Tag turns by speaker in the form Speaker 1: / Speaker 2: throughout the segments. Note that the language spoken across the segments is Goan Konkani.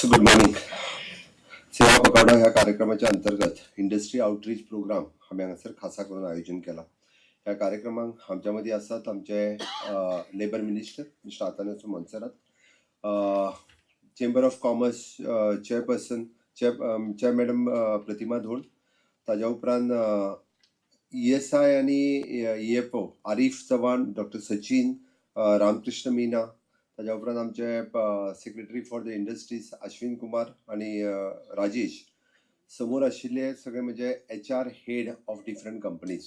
Speaker 1: Good morning. सेवा पखवाडा ह्या कार्यक्रमाच्या अंतर्गत इंडस्ट्री आउटरीच प्रोग्राम आमी हांगासर खासा करून आयोजन केला. ह्या कार्यक्रमाक आमच्या मदीं आसात आमचे labour minister mister Atanasio Monserrate, chamber of commerce chairperson chair madam प्रतिमा धोंड, ताज्या उपरांत ईएसआय आनी ईएफओ आरीफ चव्हाण, डॉक्टर सचिन, रामकृष्ण मीना, ताज्या उपरांत आमचे secretary for the industries Ashwin Kumar आनी राजेश, समोर आशिल्ले सगळे म्हणजे HR head of different companies.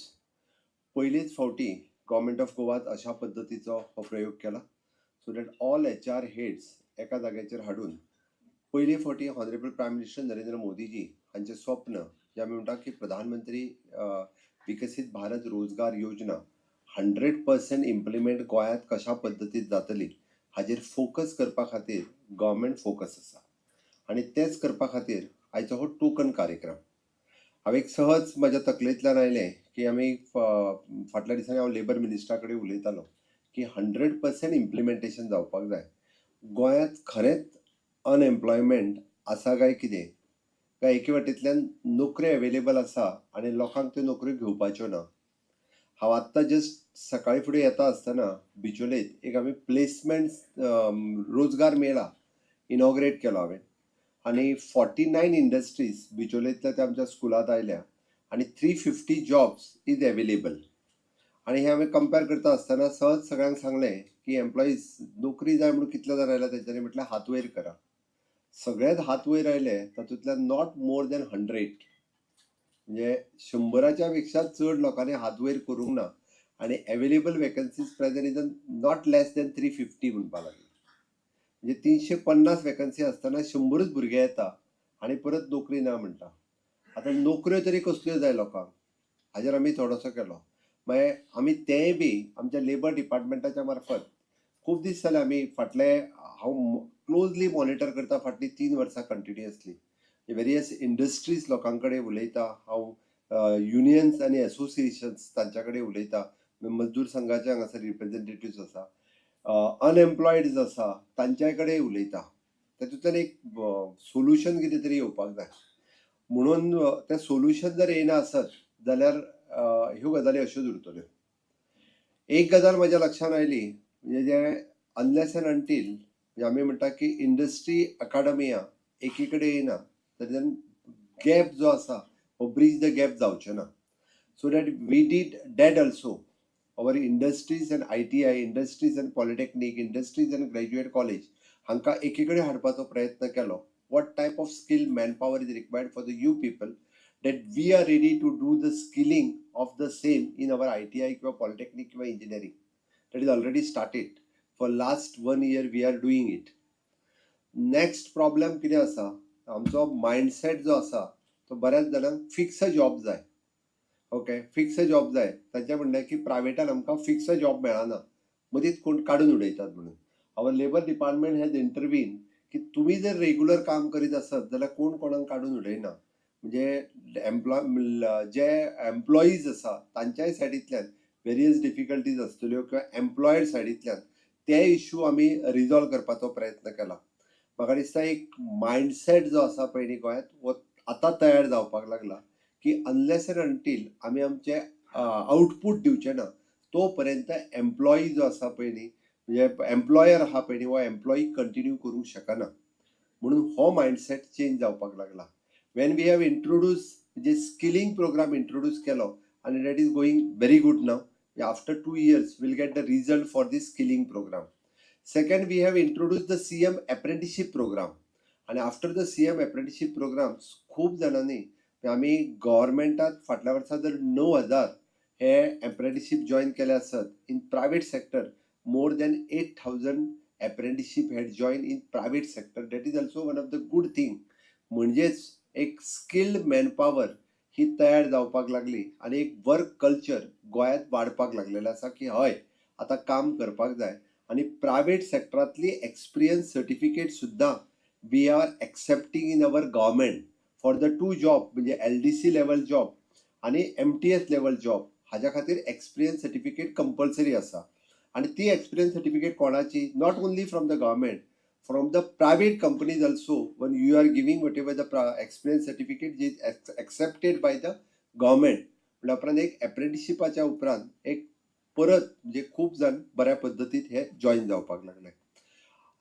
Speaker 1: पयलीच फावटी गव्हर्मेंट ऑफ गोवात अशा पद्दतीचो हो प्रयोग केला, so that all HR heads एका जाग्याचेर हाडून पयली फावटी ऑनरेबल प्रायम मिनिस्टर नरेंद्र मोदीजी हांचें स्वप्न जे आमी म्हणटा की प्रधानमंत्री विकसीत भारत रोजगार योजना 100% इम्प्लिमेंट गोंयांत कशा पद्दतीन जातली हाजेर फोकस करपा खातीर गव्हर्मेंट फोकस आसा आनी तेंच करपा खातीर आयचो हो टोकन कार्यक्रम. हांव एक सहज म्हज्या तकलेंतल्यान आयलें की आमी फाटल्या दिसांनी हांव लेबर मिनिस्टरा कडेन उलयतालो की 100% इम्प्लिमेंटेशन जावपाक जाय. गोंयांत खरेंच अनएम्प्लॉयमेंट आसा काय कितें, काय एके वाटेंतल्यान नोकऱ्यो एवेलेबल आसा आनी लोकांक त्यो नोकऱ्यो घेवपाच्यो ना? हांव आत्तां जस्ट सकाळी फुडें येता आसतना बिचोलेत एक आमी प्लेसमेंट रोजगार मेळा इनॉग्रेट केलो हांवें आनी 49 इंडस्ट्रीज बिचोलेंतल्या त्या आमच्या स्कुलांत आयल्या आनी 350 जॉब्स is available. आनी हें हांवें कंपेर करता आसतना सहज सगळ्यांक सांगलें की एम्प्लॉईज नोकरी जाय म्हणून कितले जाण आयल्या, तेंच्यांनी म्हटलें हात वयर करा. सगळेच हात वयर आयले. तातूंतल्यान not more than 100, म्हणजे 100च्या पेक्षा चड लोकांनी हात वयर करूंक ना आनी available vacancies present is not less than 350 म्हणपा लागले. म्हणजे 350 वेकन्सी आसतना 100च भुरगे येता आनी परत नोकरी ना म्हणटा. आतां नोकऱ्यो तरी कसल्यो जाय लोकांक, हाजेर आमी थोडोसो केलो. मागीर आमी तेंय बी आमच्या लेबर डिपार्टमेंटाच्या मार्फत खूब दीस जाले आमी फाटले, हांव क्लोजली मॉनिटर करता फाटलीं 3 वर्सां कंटिन्युअसली वेरियस इंडस्ट्रीज लोकां कडेन उलयता हांव, युनियन्स आनी एसोसिएशन्स तांच्या कडेन उलयता. मजदूर संघाचे हांगासर रिप्रेझेंटेटिव्स आसा, अनएम्प्लॉयड आसा, तांच्याय कडेन उलयता. तातूंतल्यान एक सोल्युशन कितें तरी येवपाक जाय म्हणून. तें सोल्युशन जर येयना आसत जाल्यार ह्यो गजाली अश्योच उरतल्यो. एक गजाल म्हज्या लक्षांत आयली, म्हणजे जे अनलेस एंड अंटील म्हणजे आमी म्हणटा की इंडस्ट्री अकाडमिया एकी कडेन येयना तर गॅप जो आसा हो ब्रीज the gap जावचें ना. So that we did that also. Our industries and ITI, industries and polytechnic, industries and graduate college हांकां एकी कडेन हाडपाचो प्रयत्न केलो. What type of skill man power is required for the you people, that we are ready to do the skilling of the same in our ITI किंवा पॉलिटेक्निक किंवा engineering. That is already started. For last one year we are doing it. Next problem कितें आसा, आमचो मायंडसेट जो आसा तो बऱ्याच जाणांक फिक्स जॉब जाय. ओके, फिक्स जॉब जाय. तांचें म्हणणें की प्रायवेटान आमकां फिक्स जॉब मेळना, मदींच कोण काडून उडयतात म्हणून. Our labour department has intervene की तुमी जर रेगुलर काम करीत आसत जाल्यार कोण कोणाक काडून उडयना. म्हणजे एम्प्लॉय जे एम्प्लॉईज आसा तांच्याय सायडींतल्यान वेरियस डिफिकल्टीज आसतल्यो किंवा एम्प्लॉयड सायडींतल्यान ते इश्यू आमी रिजॉल्व करपाचो प्रयत्न केला. म्हाका दिसता एक मायंडसेट जो आसा पळय न्ही गोंयांत, हो आतां तयार जावपाक लागला की अनलेस एंड अंटील आमी आमचे आउटपूट दिवचे ना तो पर्यंत एम्प्लॉई जो आसा पळय न्ही, म्हणजे एम्प्लॉयर आहा पळय न्ही, हो एम्प्लॉई कंटिन्यू करूंक शकना म्हणून. हो मायंडसेट चेंज जावपाक लागला. When we have introduce म्हणजे स्किलिंग प्रोग्राम इंट्रोड्यूस केलो आनी that is going very good. Now after 2 years we'll get the result for this skilling program. Second, we have introduced the CM apprenticeship program आणि after the CM apprenticeship program खूप जाणांनी, आमी गव्हर्मेंटात फाटल्या वर्सा जर 9000 हे एप्रेंटिशीप जॉयन केले आसत, in private sector more than 8000 apprenticeship had join in private sector. That is also one of the good thing. म्हणजेच एक स्किल्ड मॅनपावर ही तयार जावपाक लागली आनी एक वर्क कल्चर गोंयांत वाडपाक लागलेलें आसा की हय, आतां काम करपाक जाय. आनी प्रायवेट सेक्टरांतली एक्सपिरियन्स सर्टिफिकेट सुद्दां we are accepting in our government for the two job, म्हणजे एलडीसी लेवल जॉब आनी एमटीएस लेवल जॉब. हाज्या खातीर एक्सपिरियन्स सर्टिफिकेट कंपल्सरी आसा. आनी ती एक्सपिरियन्स सर्टिफिकेट कोणाची, not only from the government. From the private companies also, when you are giving whatever the experience certificate is accepted by the government, म्हणल्या उपरांत एक एप्रेंटिशिपाच्या उपरांत एक परत म्हणजे खूब जाण बऱ्या पद्दतीन हे जॉयन जावपाक लागले.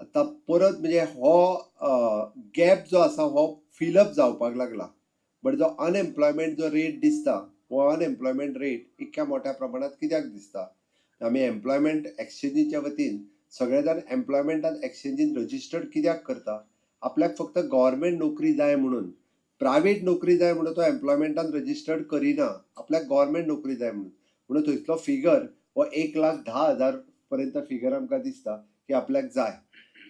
Speaker 1: आतां परत म्हणजे हो गॅप जो आसा हो फिलअप जावपाक लागला, बट जो अनएम्प्लॉयमेंट जो रेट दिसता, हो अनएम्प्लॉयमेंट रेट इतक्या मोठ्या प्रमाणात कित्याक दिसता? आमी एम्प्लॉयमेंट एक्सचेंजीच्या वतीन सगळे जाण एम्प्लॉयमेंटान एक्सचेंजीन रजिस्टर्ड कित्याक करता? आपल्याक फक्त गव्हर्मेंट नोकरी जाय म्हणून. प्रायवेट नोकरी जाय म्हणून तो एम्प्लॉयमेंटान रजिस्टर्ड करिना, आपल्याक गव्हर्मेंट नोकरी जाय म्हणून. म्हणून थंयसलो फिगर हो 1,10,000 पर्यंत फिगर आमकां दिसता की आपल्याक जाय.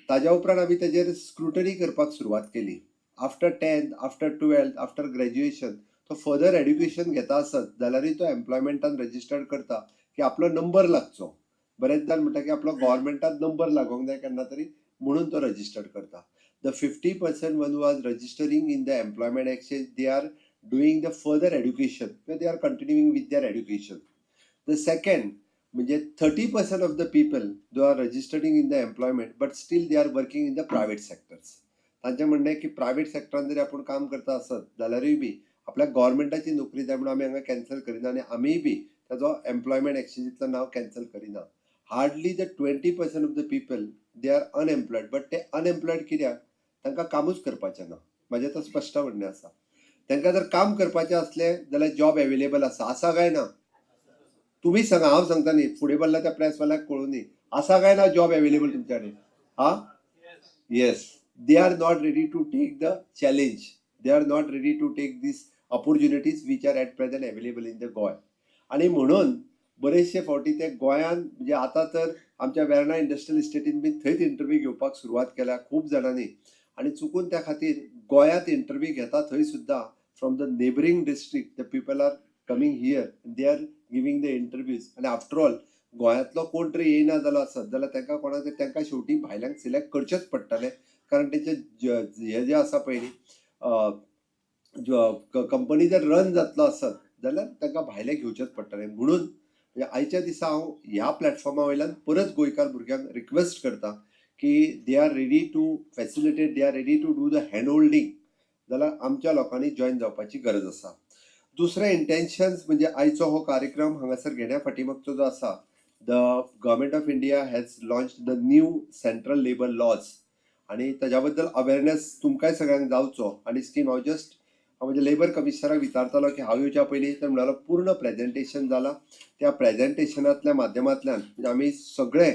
Speaker 1: ताज्या उपरांत आमी तेजेर स्क्रुटनी करपाक सुरवात केली. After 10th, after 12th, after graduation तो फर्दर एड्युकेशन घेता आसत जाल्यारूय तो एम्प्लॉयमेंटान रजिस्टर्ड करता की आपलो नंबर लागचो. बरेच जाण म्हणटा की आपलो गव्हर्मेंटात नंबर लागोंक जाय केन्ना तरी, म्हणून तो रजिस्टर्ड करता. The 50% one was registering in the employment exchange, they are doing the further education, they are continuing with their education. The second म्हणजे 30% of the people they are registering in the employment, but still they are working in the private sectors. तांचें म्हणणें की प्रायवेट सेक्टरान जरी आपूण काम करता आसत जाल्यारूय बी आपल्याक गव्हर्मेंटाची नोकरी जाय म्हणून आमी हांगा कॅन्सल करिना आनी आमीय बी ताजो एम्प्लॉयमेंट एक्सचेंजीतलो नांव कॅन्सल करिना. Hardly the 20% of the people, they are unemployed, but ते अनएम्प्लॉयड कित्याक? तांकां कामूच करपाचें ना. म्हाजें तर स्पश्ट म्हणणें आसा, तांकां जर काम करपाचें आसलें जाल्यार जॉब एवेलेबल आसा. आसा काय ना? तुमी सांगा, हांव सांगता न्ही, फुडें बसला त्या प्रेसवाल्याक कळूं न्ही. आसा काय ना जॉब एवेलेबल तुमच्या कडेन? हा, yes, they are not ready to take the challenge, they are not ready to take these opportunities which are at present available in the Goa. आणि म्हणून बरेचशे फावटी ते गोंयान, म्हणजे आतां तर आमच्या वेर्णा इंडस्ट्रियल इस्टेटीन बी थंयच इंटरव्यू घेवपाक सुरवात केल्या खूब जाणांनी आनी चुकून त्या खातीर गोंयांत इंटरव्यू घेता थंय सुद्दां from the neighbouring district the people are coming here, they are giving the interviews. आनी आफ्टर ऑल गोंयांतलो कोण तरी येयना जालो आसत जाल्यार तांकां कोणाक तरी, तांकां शेवटी भायल्यांक सिलेक्ट करचेंच पडटलें, कारण तेंचे हे जे आसा पळय न्ही, कंपनी जर रन जातलो आसत जाल्यार तांकां भायले घेवचेच पडटले. म्हणून म्हणजे आयच्या दिसा हांव ह्या प्लॅटफॉर्मा वयल्यान परत गोंयकार भुरग्यांक रिक्वेस्ट करता की they are ready to facilitate, they are ready to do the hand holding, जाल्यार आमच्या लोकांनी जॉयन जावपाची गरज आसा. दुसरें इंटेन्शन्स म्हणजे आयचो हो कार्यक्रम हांगासर घेण्या फाटीमागचो जो आसा, the Government of India has launch the new central labour laws आनी ताज्या बद्दल अवेरनेस तुमकांय सगळ्यांक जावचो. आनी स्कीम हांव जस्ट हांव म्हणजे लेबर कमिशनराक विचारतालो की हांव येवच्या पयलीं, तर म्हणटालो पूर्ण प्रेजेंटेशन जाला. त्या प्रेजेंटेशनांतल्या माध्यमांतल्यान म्हणजे आमी सगळे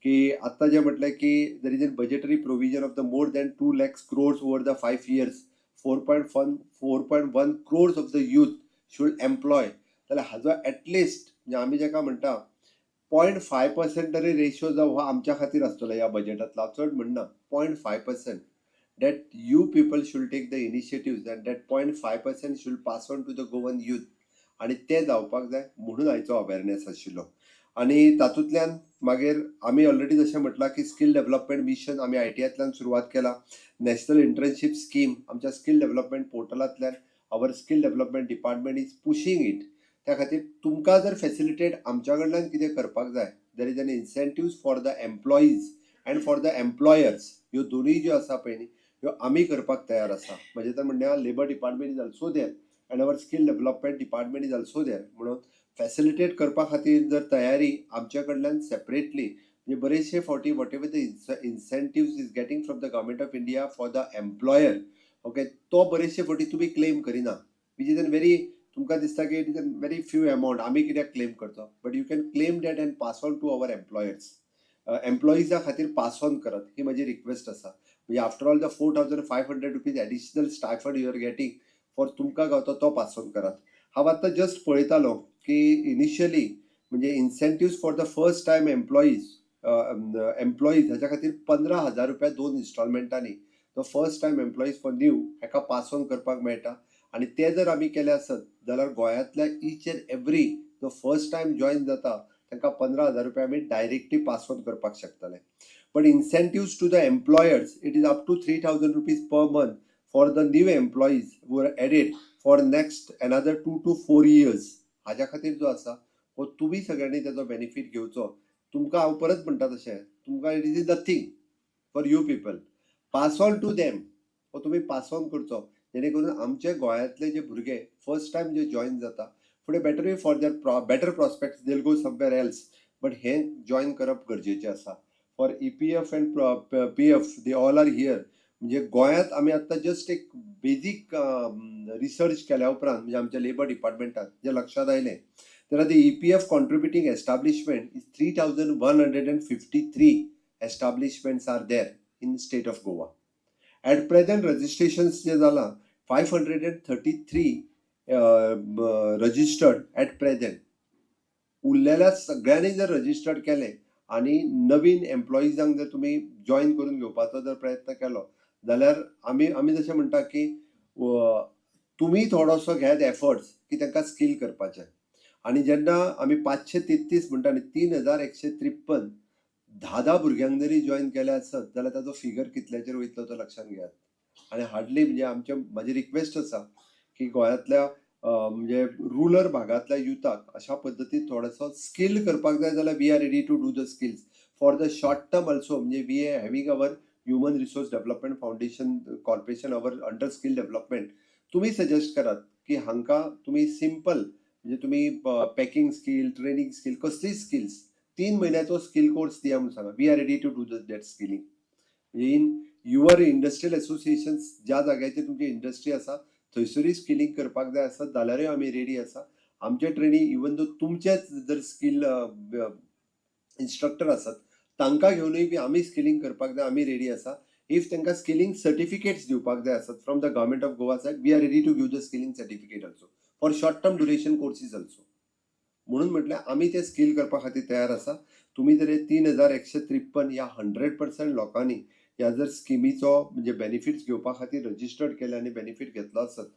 Speaker 1: की आत्तां जें म्हटलें की there is a budgetary provision of the more than 2 lakhs crores over the 5 years, 4.1 crores of the youth should employ, जाल्यार हाजो एटलिस्ट म्हणजे आमी जेका म्हणटा 0.5% तरी रेशो जो हो आमच्या खातीर आसतलो ह्या बजेटांतलो. हांव चड म्हणना, 0.5% that you people should take the initiatives and that 0.5% should pass on to the Goan youth. आनी तें जावपाक जाय म्हणून आयचो अवेरनेस आशिल्लो. आनी तातूंतल्यान मागीर आमी ऑलरेडी जशें म्हटलां की स्कील डेव्हलपमेंट मिशन आमी आयटीआयंतल्यान सुरवात केला. नॅशनल इंटर्नशीप स्कीम आमच्या स्कील डेव्हलपमेंट पोर्टलांतल्यान our skill development department is pushing it. त्या खातीर तुमकां जर फेसिलिटेट आमच्या कडल्यान कितें करपाक जाय, there is an incentives for the employees and for the employers, ह्यो दोनूय ज्यो आसा पळय न्ही, ह्यो आमी करपाक तयार आसा. म्हणजे तर म्हणल्यार labour department is also there and our skill development department is also there. म्हणून फॅसिलिटेट करपा खातीर जर तयारी आमच्या कडल्यान सेपरेटली, म्हणजे बरेचशे फावटी whatever the incentives is getting from the Government of India for the employer, okay, तो बरेचशे फावटी तुमी क्लेम करिना, which is an very तुमकां दिसता की it is a very few amount, आमी कित्याक क्लेम करतो? But you can claim that and pass on to our employers. एम्प्लॉईजा खातीर पास ऑन करात ही म्हजी रिक्वेस्ट आसा. म्हणजे after all, the ₹4500 additional stipend you are getting for तुमकां गावता तो पास ऑन करात. हांव आतां जस्ट पळयतालो की इनिशियली म्हणजे incentives for the first time employees हाच्या खातीर 15,000 रुपया दोन इन्स्टॉलमेंटांनी the first time employees for new हाका पास ऑन करपाक मेळटा. आनी ते जर आमी केले आसत जाल्यार गोंयांतल्या ईच एंड एवरी जो फर्स्ट टायम जॉयन जाता तांकां 15,000 रुपया आमी डायरेक्टली पास ऑन करपाक शकतले. But incentives to the employers, it is up to ₹3000 per month for the new employees who are added for next another 2 to 4 years. हाज्या खातीर जो आसा हो तुमी सगळ्यांनी तेजो बेनिफीट घेवचो. तुमकां हांव परत म्हणटा तशें तुमकां it is nothing. for you people, pass on to them. हो तुमी पास ऑन करचो, जेणे करून आमचे गोंयांतले जे भुरगे फर्स्ट टायम जे जॉयन जाता, फुडें better way for their better prospects, they'll go somewhere else, but हें जॉयन करप गरजेचें आसा. For EPF and PF, they all are here. म्हणजे गोंयांत आमी आत्तां जस्ट एक बेजीक रिसर्च केल्या उपरांत, म्हणजे आमच्या लेबर डिपार्टमेंटात जें लक्षांत आयलें जाल्यार, the EPF contributing establishment is 3153 establishments are there in state of Goa. At present registrations जे जाला, 533 registered at present. उरलेल्या सगळ्यांनी जर रजिस्टर्ड केलें आनी नवीन एम्प्लॉइजांक जर तुमी जॉयन करून घेवपाचो जर प्रयत्न केलो जाल्यार आमी जशें म्हणटा की तुमी थोडोसो घेयात एफर्ट्स की तांकां स्कील करपाचें. आनी जेन्ना आमी 533 म्हणटा आनी 3153 धा धा भुरग्यांक जरी जॉयन केले आसत जाल्यार ताजो फिगर कितल्याचेर वयतलो तो लक्षांत घेयात. आनी हार्डली म्हणजे आमचे म्हाजी रिक्वेस्ट आसा की गोंयांतल्या म्हणजे रुरल भागांतल्या युथाक अशा पद्दतीन थोडोसो स्कील करपाक जाय जाल्यार we are ready to do the skills for the short term also. म्हणजे we are having our Human Resource Development Foundation Corporation, our under skill development. तुमी सजेस्ट करात की हांकां तुमी सिंपल, म्हणजे तुमी पॅकिंग स्कील, ट्रेनिंग स्कील, कसलीय स्किल्स, 3 म्हयन्याचो स्कील कोर्स दिया म्हणून सांगा. We are ready to do the that skilling म्हणजे इन your industrial associations. ज्या जाग्याचेर तुमची इंडस्ट्री आसा थंयसरूय स्किलिंग करपाक जाय आसत जाल्यारूय आमी रेडी आसा. आमचे ट्रेनिंग, इवन दो तुमचेच जर स्कील इन्स्ट्रक्टर आसात, तांकां घेवनूय बी आमी स्किलिंग करपाक जाय, आमी रेडी आसा. If तांकां स्किलिंग सर्टिफिकेट्स दिवपाक जाय आसत from the Government of Goa side, we are ready to give the skilling certificate also for short term duration courses also. म्हणून म्हटल्यार आमी ते स्कील करपा खातीर तयार आसा. तुमी जर हे 3153 ह्या 100% लोकांनी ह्या जर स्किमीचो म्हणजे बेनिफिट्स घेवपा खातीर रजिस्टर्ड केले आनी बेनिफीट घेतलो आसत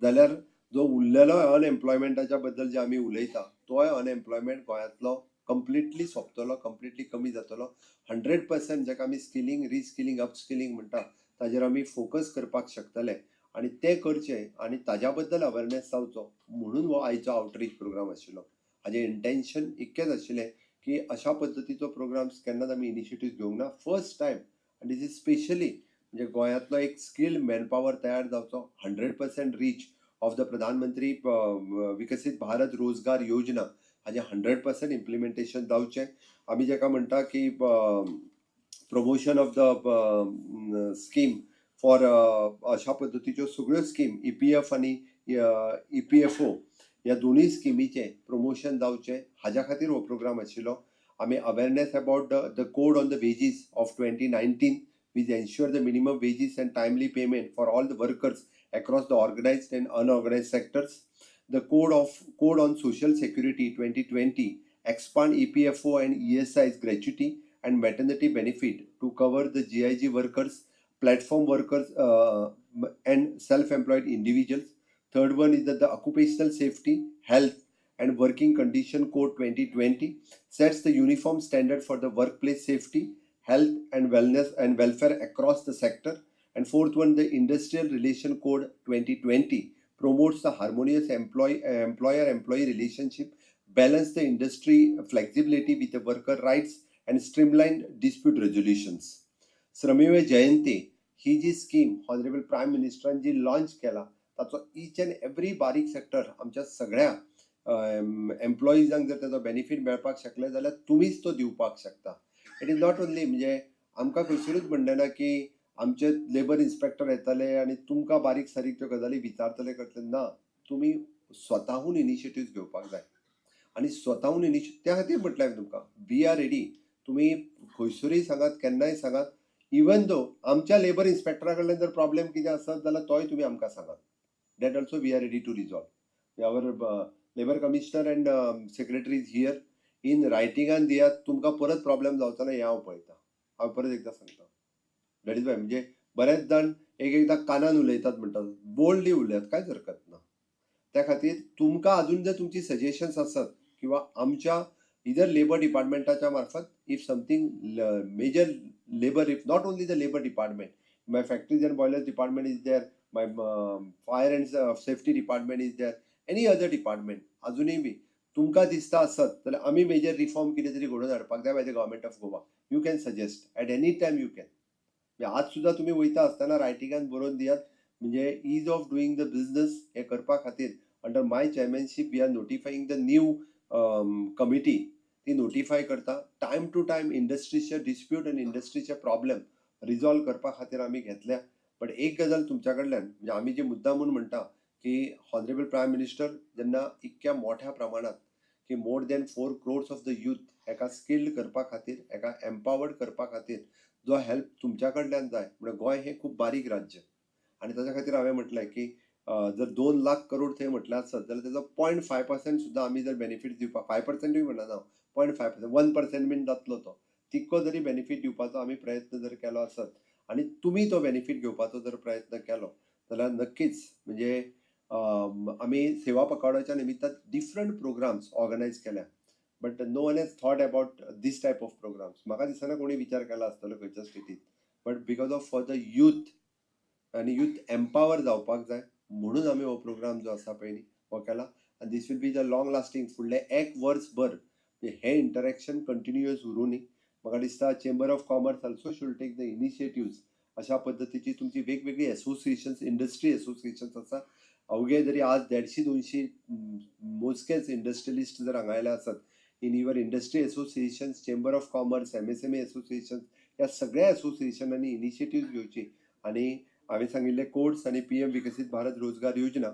Speaker 1: जाल्यार जो उरलेलो अनएम्प्लॉयमेंटाच्या बद्दल जे आमी उलयता, तोय अनएम्प्लॉयमेंट गोंयांतलो कंप्लिटली सोंपतलो, कंप्लिटली कमी जातलो. 100% जाका आमी स्किलिंग, रिस्किलिंग, अपस्किलिंग म्हणटा, ताजेर आमी फोकस करपाक शकतले. आनी तें करचें आनी ताज्या बद्दल अवेरनेस जावचो म्हणून हो आयचो आवटरीच प्रोग्राम आशिल्लो. हाजें इंटेन्शन इतकेंच आशिल्लें की अशा पद्दतीचो प्रोग्राम्स केन्नाच आमी इनिशिएटीव घेवंक ना, फर्स्ट टायम. आनी दीस is specially म्हणजे गोंयांतलो एक स्किल्ड मॅनपावर तयार जावचो, 100% reach of the प्रधानमंत्री विकसीत भारत रोजगार योजना हाजें 100% इम्प्लिमेंटेशन जावचें. आमी जाका म्हणटा की promotion of the scheme for अशा पद्दतीच्यो सगळ्यो स्कीम, ईपीएफ आनी ईपीएफओ ह्या दोनूय स्किमीचें प्रमोशन जावचें, हाज्या खातीर हो प्रोग्राम आशिल्लो. आमी awareness about the code on the wages of 2019, which ensure the minimum wages and timely payment for all the workers across the organized and unorganized sectors. The Code on Social Security 2020 expand EPFO and ESI's gratuity and maternity benefit to cover the GIG workers, platform workers, and self-employed individuals. Third one is that the Occupational Safety, Health and Working Condition Code 2020 sets the uniform standard for the workplace safety, health and wellness and welfare across the sector. And fourth one, the Industrial Relation Code 2020 promotes the harmonious employer employee relationship, balance the industry flexibility with the worker rights and streamline dispute resolutions. श्रमेव जयते ही जी स्कीम ऑनरेबल प्रायम मिनिस्टरान जी लॉन्च केला, ताचो इच अँड एवरी बारीक सेक्टर, आमच्या सगळ्या एम्प्लॉइजांक जर ताचो बेनिफीट मेळपाक शकले जाल्यार तुमीच तो दिवपाक शकता. It is not only, म्हणजे आमकां खंयसरूच म्हणलें ना की आमचे लेबर इन्स्पेक्टर येतले आनी तुमकां बारीक सारीक त्यो गजाली विचारतले, करतले. ना, तुमी स्वताहून इनिशिएटीव घेवपाक जाय आनी स्वताहून इनिशिएटीव त्या खातीर म्हटलें हांवें तुमकां, we are ready. तुमी खंयसरूय सांगात, केन्नाय सांगात. इवन दो आमच्या लेबर इन्स्पेक्टरा कडल्यान जर प्रॉब्लेम कितें आसत जाल्यार तोय तुमी आमकां सांगात. That also we are ready to resolve. Our labour commissioner and secretary is here. In रायटिंगान दियात, तुमकां परत प्रॉब्लेम जावचो ना हें हांव पळयतां. हांव परत एकदां सांगता, that is why म्हणजे बरेच जाण एक एकदां कानान उलयतात म्हणटात, बोल्डली उलयात, कांयच हरकत ना. त्या खातीर तुमकां अजून जर तुमची सजेशन्स आसत किंवा आमच्या इदर लेबर डिपार्टमेंटाच्या मार्फत, if something major labour, if not only the labour department, my Factories and Boilers department is there, my Fire and Safety department is there, any other department, अजूनय बी तुमकां दिसता आसत जाल्यार आमी मेजर रिफॉर्म कितें तरी घडोवन हाडपाक जाय by the Government of Goa, you can suggest at any time, you can. म्हणजे आज सुद्दां तुमी वयता आसतना रायटिंगान बरोवन दियात, म्हणजे ease of doing the business हें करपा खातीर under my chairmanship we are notifying the new committee. ती नोटिफाय करता. टायम टू टायम इंडस्ट्रीचे डिस्प्यूट आनी इंडस्ट्रीचे प्रॉब्लेम रिजॉल्व करपा खातीर आमी घेतल्या. बट एक गजाल तुमच्या कडल्यान, म्हणजे आमी जे मुद्दा म्हूण म्हणटा की ऑनरेबल प्रायम मिनिस्टर जेन्ना इतक्या मोठ्या प्रमाणात की more than 4 crores of the youth हेका स्किल्ड करपा खातीर, हेका एम्पावर्ड करपा खातीर जो हेल्प तुमच्या कडल्यान जाय. म्हणजे गोंय हें खूब बारीक राज्य आनी ताच्या खातीर हांवें म्हटलें की जर 2 लाख करोड थंय म्हटलें आसत जाल्यार तेजो 0.5% सुद्दां आमी जर बेनिफीट दिवपाक, 5%ूय म्हणना हांव, 0.5%, 1% बीन जातलो तो, तितको जरी बेनिफीट दिवपाचो आमी प्रयत्न जर केलो आसत आनी तुमी तो बेनिफीट घेवपाचो जर प्रयत्न केलो जाल्यार नक्कीच म्हणजे आमी सेवा पखवाड्याच्या निमित्तान डिफरंट प्रोग्राम्स ऑर्गनायज केल्या, but no one has thought about this type of programs. म्हाका दिसना कोणी विचार केला आसतलो खंयच्या स्टेटीत, but because of for the youth आनी यूथ एम्पावर जावपाक जाय म्हणून आमी हो प्रोग्राम जो आसा पळय न्ही हो केला. आनी this will be the long lasting. फुडलें एक वर्सभर हें इंटरेक्शन कंटिन्युअस उरूं न्ही. म्हाका दिसता Chamber of Commerce also should take the initiatives. अशा पद्दतीची तुमची वेगवेगळी एसोसिएशन्स, इंडस्ट्री एसोसिएशन्स आसा. अवघे जरी आज 150-200 मोजकेच इंडस्ट्रियलिस्ट जर हांगा आयले आसत, in your industry associations, Chamber of Commerce, MSME association, ह्या सगळ्या एसोसिएशनांनी इनिशिएटीव घेवची आनी हांवें सांगिल्ले कोड्स आनी पीएम विकसीत भारत रोजगार योजना,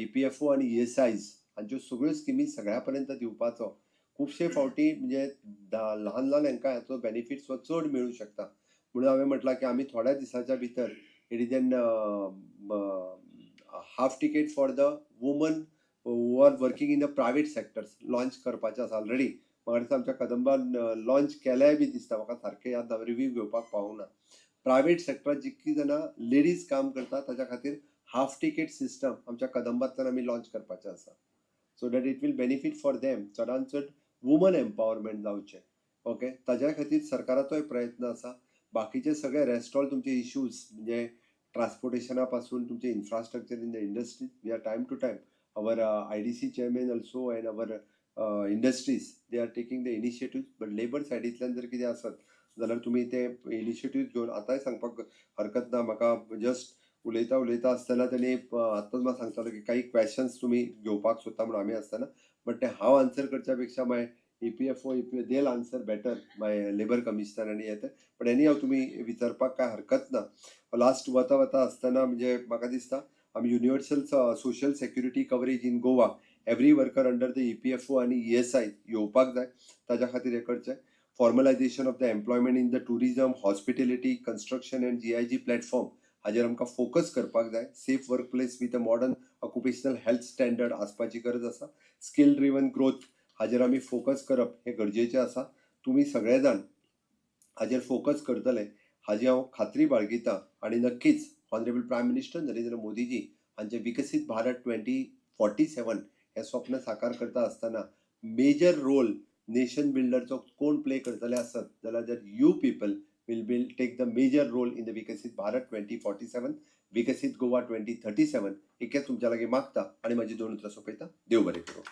Speaker 1: ईपीएफओ आनी ईएसआयज हांच्यो सगळ्यो स्किमी सगळ्या पर्यंत दिवपाचो. खुबशे फावटी म्हणजे ल्हान ल्हान हांकां हाचो बेनिफिट्स हो चड मेळूं शकता. म्हणून हांवें म्हटलां की आमी थोड्या दिसाच्या भितर it is an half ticket for the women who are working in the private sectors launch करपाचें आसा. ऑलरेडी म्हाका दिसता आमच्या कदंबान लॉन्च केल्याय बी दिसता, म्हाका सारकें याद ना, रिव्यू घेवपाक पावूंक ना. प्रायवेट सेक्टरात जितकी जाणां लेडीज काम करता ताच्या खातीर हाफ टिकेट सिस्टम आमच्या कदंबांतल्यान आमी लॉन्च करपाचें आसा, so that it will benefit for them. चडान चड वुमन एम्पावरमेंट जावचें, ओके, ताज्या खातीर सरकाराचोय प्रयत्न आसा. बाकीचे सगळे रेस्ट ऑल तुमचे इश्यूज, म्हणजे ट्रान्सपोर्टेशना पासून तुमचे infrastructure in the industry, we are time to time, our IDC chairman also and our industries, they are taking the initiative. But labour सायडींतल्यान जर कितें आसत जाल्यार तुमी ते इनिशिएटीव घेवन आतांय सांगपाक हरकत ना. म्हाका जस्ट उलयता उलयता आसतना तेणी आतांच म्हाका सांगतालो की काही क्वेश्चन्स तुमी घेवपाक सोदता म्हणून आमी आसतना, बट ते हांव आन्सर करच्या पेक्षा my EPFO, EP they'll answer better, my labour commissioner आनी येते. बट एनी हाव, तुमी विचारपाक कांय हरकत ना. लास्ट वता वता आसतना म्हणजे म्हाका दिसता आमी universal social security coverage in Goa, every worker under the EPFO आनी ईएसआय येवपाक जाय, ताज्या खातीर हें करचें. Formalization of the employment in the tourism, hospitality, construction and GIG platform हाजेर आमकां फोकस करपाक जाय. Safe work place with a modern occupational health standard आसपाची गरज आसा. स्कील ड्रिवन ग्रोथ हाजेर आमी फोकस करप हें गरजेचें आसा. तुमी सगळे जाण हाजेर फोकस करतले हाजी हांव खात्री बाळगितां आनी नक्कीच ऑनरेबल प्रायम मिनिस्टर नरेंद्र मोदीजी हांचे विकसीत भारत 2047 हें स्वप्न साकार करता आसतना मेजर रोल नेशन बिल्डरचो कोण प्ले करतले आसत जाल्यार जर you people will take the major role in the विकसीत भारत 2047, विकसीत गोवा 2037, इतकेंच तुमच्या लागीं मागता आनी म्हाजी दोन उतरां सोंपयता. देव बरें करूं.